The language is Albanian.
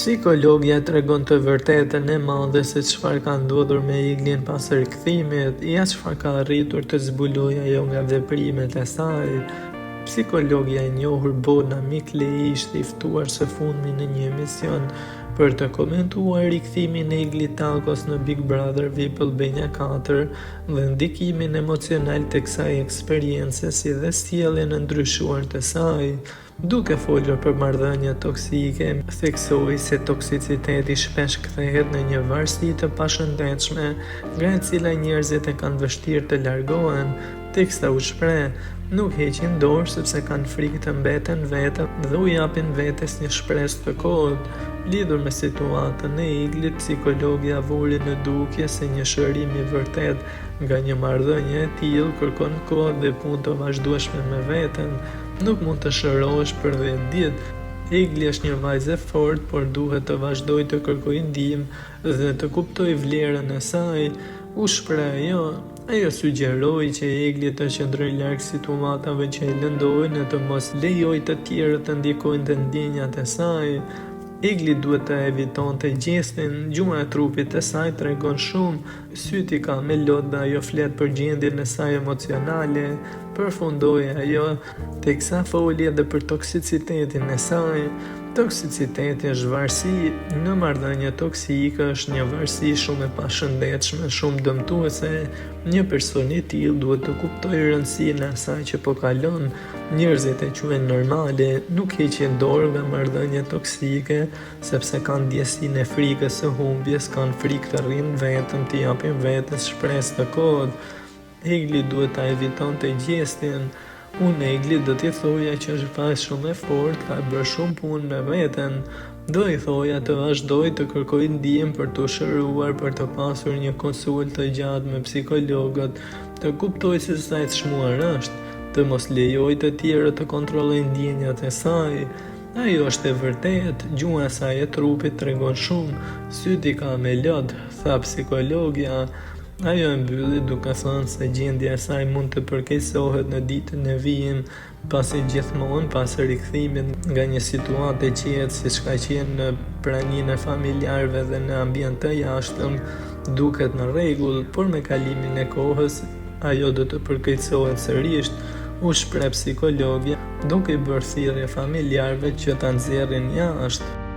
Psikologja tregon të vërtetën e madhe se çfarë ka ndodhur me Eglin pas rikthimit, ja çfarë ka arritur të zbulojë ajo nga veprimet e saj. Psikologja e njohur Bona Miklei ishte i ftuar së fundmi në një emision për të komentuar rikthimin e Egli Takos në Big Brother VIP Albania 4 dhe ndikimin emocional të kësaj eksperience si dhe sjelljen e ndryshuar të saj. Duke folur për marrëdhëniet toksike, theksoi se toksiciteti shpesh kthehet në një varësi të pashëndetshme, nga e cila njerëzit e kanë vështirë të largohen, teksa u shpreh, Nuk heqin dorë sepse kanë frikë të mbeten vetëm dhe u japin vetes një shpresë të kotë. Lidhur me situatën e Eglit, psikologja vuri në dukje se një shërim i vërtetë nga një marrëdhënie e tillë kërkon kohë dhe punë të vazhdueshme me veten. Nuk mund të shërohesh për 10 ditë. Egli është një vajzë e fortë, por duhet të vazhdojë të kërkojë ndihmë dhe të kuptojë vlerën e saj, u shpreh ajo. Ajo sugjeroi që Egli të qëndrojë larg situatave që e lëndojnë e të mos lejojë të tjerët të ndikojnë te ndjenjat e saj. Egli duhet të evitonte Gjestin, gjuha e trupit të saj tregon shumë, sytë i ka me lot dhe ajo flet për gjendjen e saj emocionale, përfundoi ajo, teksa foli edhe për toksicitetin e saj. Toksiciteti është varësi, në marrëdhënie toksike është një varësi shumë e pashëndetshme, shumë dëmtuese. Një person i tillë duhet të kuptojë rëndësinë e asaj që po kalon, Njerëzit e quajnë normale, nuk heqin dorë nga marrëdhëniet toksike, sepse kanë ndjesinë e frikës së humbjes, kanë frikë të rrinë vetëm, t'i japin vetes shpresë të kotë. Egli duhet ta evitonte Gjestin. Unë Eglit do t'i thoja që është vajzë shumë e fortë, ka bërë shumë punë me veten. Do i thoja të vazhdojë të kërkojë ndihmë për t'u shëruar, për të pasur një konsultë të gjatë me psikologët, të kuptojë se sa e çmuar është, të mos lejojë të tjerët të kontrollojnë ndjenjat e saj. Ajo është e vërtetë, gjuha e saj e trupit tregon shumë, sytë i ka me lot, tha psikologja. Ajo e mbylli duke thënë se gjendja e saj mund të përkeqësohet në ditët në vijim, pasi gjithmonë pas rikthimit nga një situatë e qetë siç ka qenë në praninë e familjarëve dhe në ambient të jashtëm, duket në rregull, por me kalimin e kohës ajo do të përkeqësohet sërish, u shpreh psikologja, duke i bërë thirrje familjarëve që ta nxjerrin jashtë.